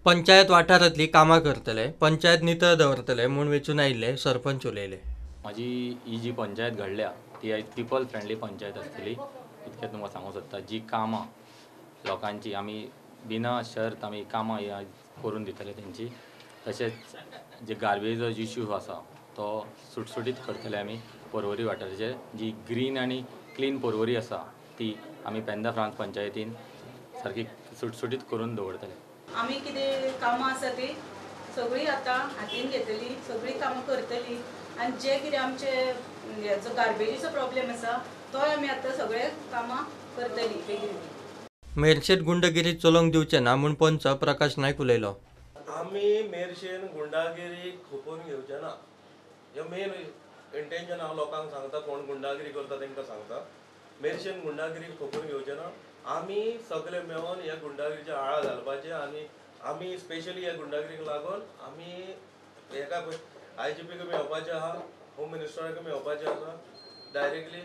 पंचायत वाठारांतली कामां करतले, पंचायत नितळ दवरतले म्हूण वेंचून आयिल्ले सरपंच उलयले. म्हाजी ही जी पंचायत घडल्या ती आयज पिपल फ्रेंडली पंचायत आसतली इतकें तुमकां सांगूंक सोदता. जी कामां लोकांची आमी बिना शर्त आमी कामां ही करून दितले तेंची. तशेंच जे गार्बेजो इश्यू आसा तो सुटसुटीत करतले आमी. पर्वरी वाठाराचेर जी ग्रीन आनी क्लीन पर्वरी आसा ती आमी पेंदा फ्रांस पंचायतीन सारकी सुटसुटीत करून दवरतले. आमी कितें कामां आसा ती सगळीं आतां हातीन घेतली, सगळीं कामां करतली आनी जे कितें आमचे जो गार्बेजीचो प्रॉब्लेम आसा तोय आमी आतां सगळे कामां करतली बेगीन. मेरशेंत गुंडगिरी चलोवंक दिवचे ना म्हूण पंच प्रकाश नायक उलयलो. आमी मेरशेन गुंडागिरी खोपून घेवचे ना, हे मेन इंटेन्शन हांव लोकांक सांगता. कोण गुंडागिरी करता तांकां सांगता, मेरशेन गुंडागिरी खोपून घेवचे ना. आमी सगळे मेळून ह्या गुंडागिरीच्या आळा घालपाचे आनी आमी स्पेशली ह्या गुंडागिरीक लागून आमी हेका IGP मेळपाचें आहा, होम मिनिस्टराक मेळपाचें आसा डायरेक्टली.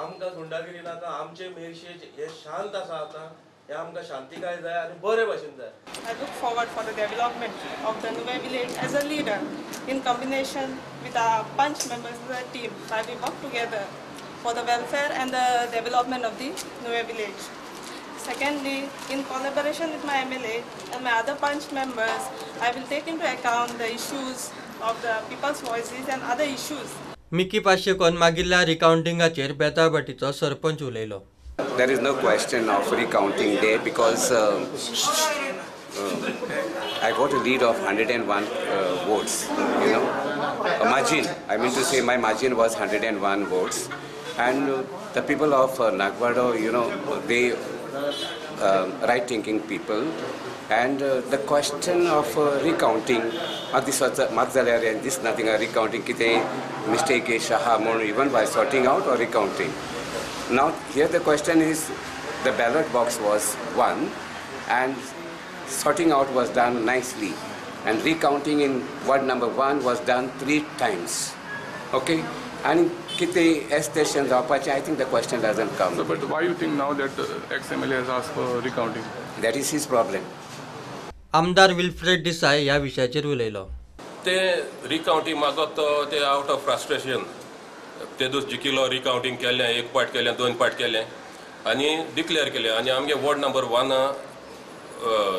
आमकां गुंडागिरी नाका. आमचे मेरशे हे शांत आसा आतां, हे आमकां शांतिकाय जाय आनी बरे भाशेन जाय. I look forward for the development of the Nuvem village as a leader in combination with our Panch members of the team. We work together for the welfare and the development of the Nuvem village. Secondly, in collaboration with my MLA and my other Panch members, I will take into account the issues of the people's voices and other issues. Mickey पाशेकोन मागिल्ल्या रिकाउंटिंगाचेर बेताळभाटीचो sarpanch उलयलो. There is no question of recounting day because I got a lead of 101 votes, you know. A margin, I mean to say my margin was 101 votes. And the people of Nagvado, you know, they right-thinking people. And the question of recounting, this nothing recounting, kite mistake even by sorting out or recounting. Now here the question is, the ballot box was won and sorting out was done nicely, and recounting in ward number 1 was done 3 times. Okay, and kite station जावपाचें, I think the question doesn't come. So, but why you think now that ex-MLA has asked for recounting? That is his problem. आमदार Wilfred डिसाय ह्या विशयाचेर उलयलो. ते रिकाउंटींग मागत तो ते out of frustration ते दीस जिखिलो, रिकाउंटींग केलें, एक पाट केलें, 2 पाट केलें आनी डिक्लेअर केलें. आनी आमगे वॉर्ड नंबर 1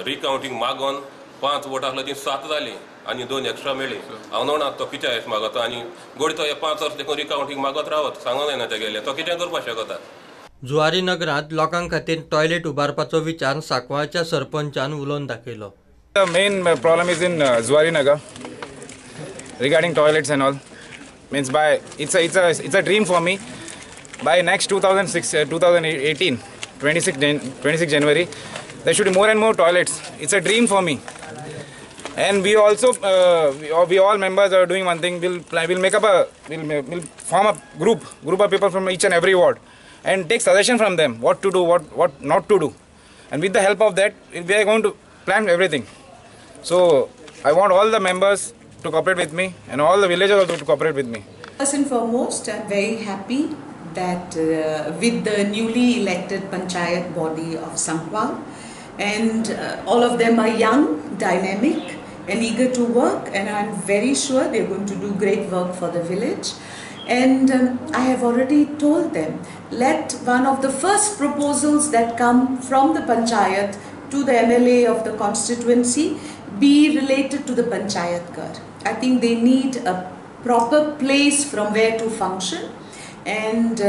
रिकाउंटींग मागोन 5 वोट आसलो ती 7 जाली आनी 2 एक्स्ट्रा मेळ्ळी. हांव नोणा तो कित्याक अशें मागता आनी गोडी तो हे 5 वर्स देखून रिकाउंटींग मागत रावत सांगूंक जायना तेगेलें तो कितें करपाक शकता. जुवारी नगरांत लोकां खातीर टॉयलेट उबारपाचो विचार सांकवाळच्या सरपंचान उलोवन दाखयलो. The main problem is in Zuari Nagar regarding toilets and all. Means by it's a dream for me. By next 2018, 26 January, there should be more and more toilets. It's a dream for me. And we also we all members are doing one thing. We'll make up a we'll form a group of people from each and every ward, and take suggestion from them what to do, what not to do, and with the help of that we are going to plan everything. So I want all the members to cooperate with me and all the villagers also to cooperate with me. First and foremost, I'm very happy that with the newly elected panchayat body of Sankwal, and all of them are young, dynamic and eager to work, and I'm very sure they're going to do great work for the village. And I have already told them, let one of the first proposals that come from the panchayat to the MLA of the constituency be related to the panchayat ghar. I think they need a proper place from where to function, and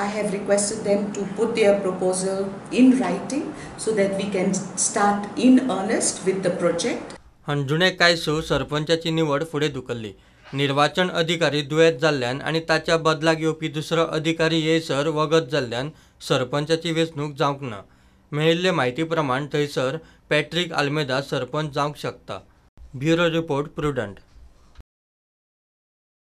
I have requested them to put their proposal in writing so that we can start in earnest with the project. Anjuna कायसू सरपंचाची निवड फुडें धुकल्ली. निर्वाचन अधिकारी दुयेंत जाल्ल्यान आनी ताच्या बदलाक येवपी दुसरो अधिकारी येयसर वगत जाल्ल्यान सरपंचाची वेंचणूक जावंक ना. मेळिल्ले म्हायती प्रमाण थंयसर पॅट्रीक आल्मेदा सरपंच जावंक शकता. Bureau report, Prudent.